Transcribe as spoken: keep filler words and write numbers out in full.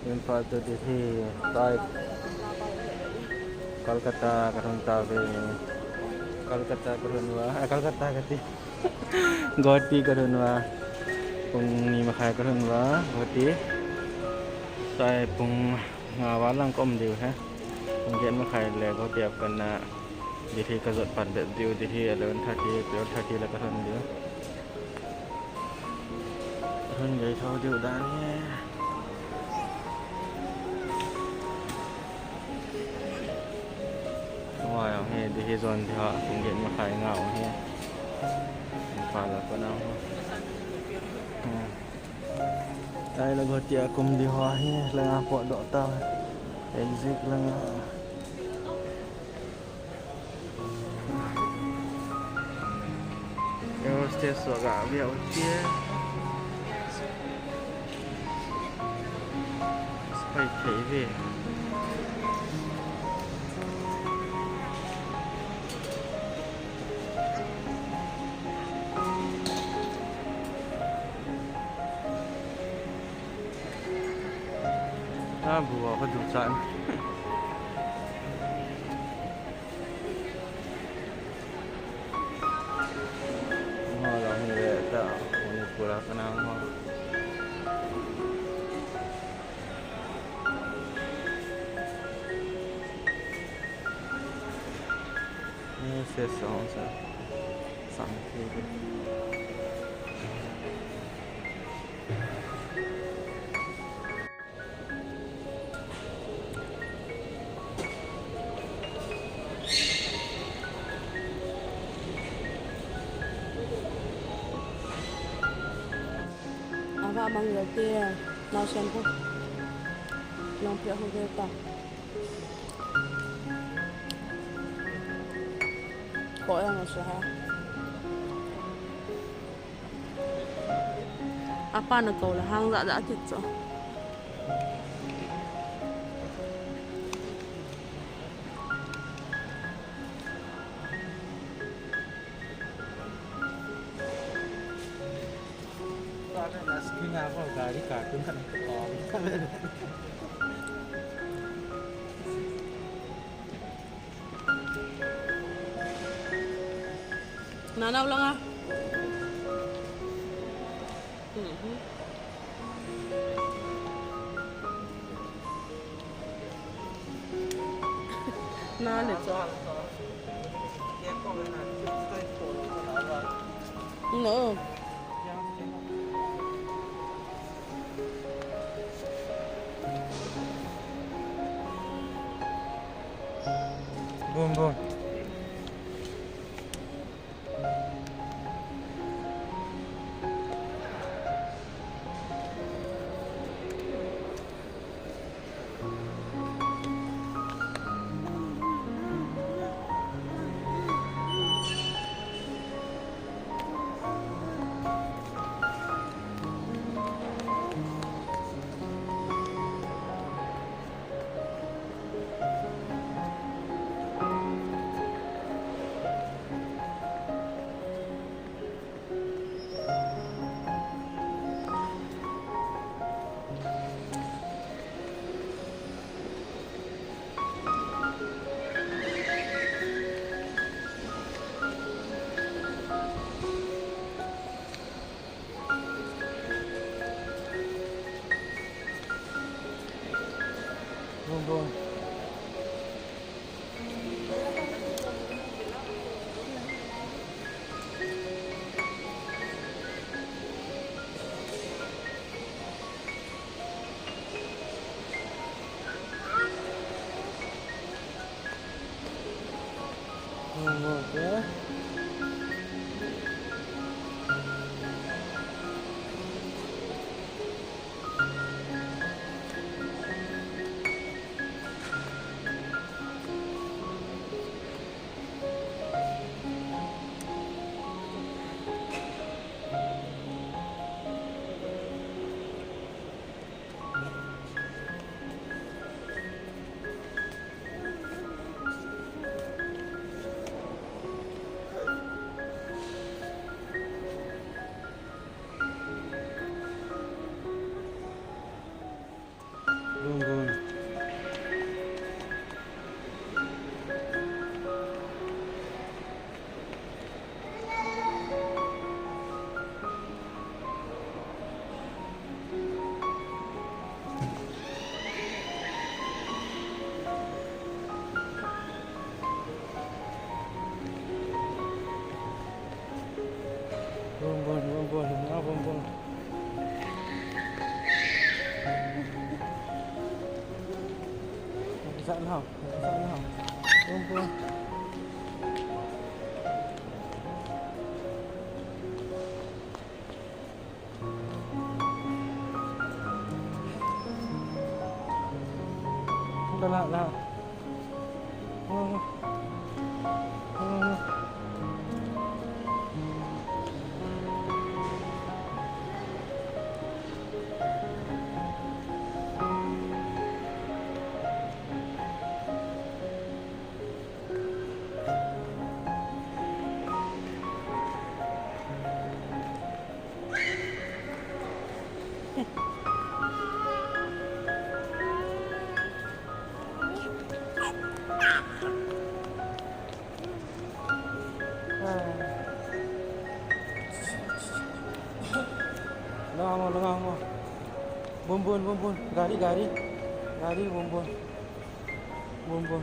Imphal to Delhi, tai Kolkata kalhun tauve. Kolkata kalhun uva, ah, Kolkata kati. Guwahati kalhun uva. Pung ni makhai kalhun uva, Guwahati. Tai pung nga val lang kaum diu ahi. Pung get makhai le Guwahati a pat a Delhi kajot pan bep diu, Delhi eleven thirty, twelve thirty le kalhun diu. Hun gei tho diu dan hi. Wa jong hi, Delhi jon dia, pung get makhai nga jong hi. Imphal a pat a. Hmm. Tai la Guwahati a kaum diu ahi, langa potdoh tau. Exit langa. Air hostess ho ga ve u hite. Pai thei ve. A bu a ka du chan. Ho la hi le ta, Manipur a ka nang ho. Ni se so sa. Sang ke ke. Ava mang yo te, naosen ko. Nang pia ho de ta. Ko yang sa ha. Apa na ko la hang la da ti cho. Nanau langa. Mhm. Na le cho. No. Boom, boom. Boom, boom. Boom, boom, yeah. Sah nau, sah nau. Bun, bun. Lah, lah, lah. Oh. Oh. Langa mo, langa mo. Bun, bun, bun, bun. Gari, gari. Gari, bun, bun. Bun, bun.